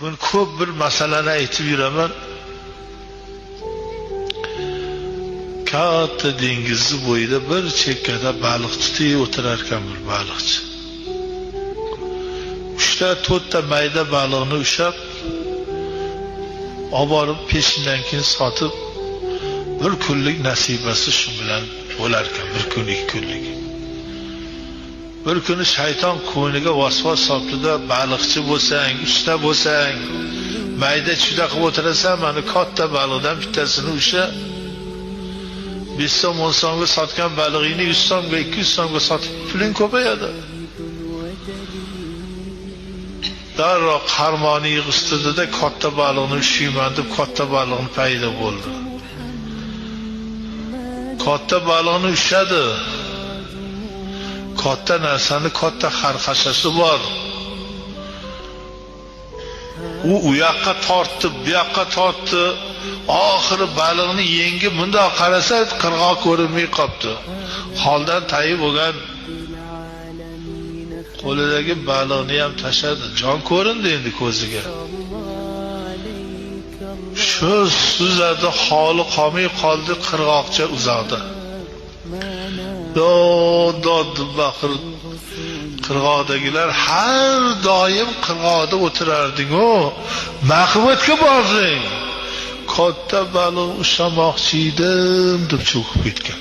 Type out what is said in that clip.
Buni ko'p bir masalani aytib yuraman. Katta dengizni bo'yida bir chekkada baliq tutib o'tirar ekan bir baliqchi. 3-4 ta mayda baliqni ushlab olib borib peshindan keyin sotib bir kunlik nasibasi shu bilan bo'lar ekan, bir kun 2 kunlik. Bir kuni shayton ko'ngliga vasvas solibdi-da, baliqchi bo'lsang, usta bo'lsang, mayda chuda qilib o'tirasan, mana katta baliqdan bittasini usha 5 so'm 10 so'mga sotgan balig'ingni 100 so'mga 200 so'mga sotib puling ko'payadi. Darrov qarmoni yig'ishtirdi-da, katta baliqni ushlayman deb katta baliqni paydo bo'ldi. Katta baliqni ushladi. Katta narsani katta xarxashasi bor. U yoqqa tortdi, bu yoqqa tortdi. Oxiri baliqni yengi bundoq qarasa qirg'oq ko'rinmay qopti. Holdan tayi bo'lgan qo'lidagi baliqni ham tashladi. Jon ko'rindi endi ko'ziga. Shu suzadi, holi qolmay qoldi qirg'oqcha uzoqda. Dod dod baqirib qirg'oqdagilar har doim qirg'oqda o'tirarding-u, mahvatga bording. Katta baliq ushlamoqchi edim deb cho'kib ketgan.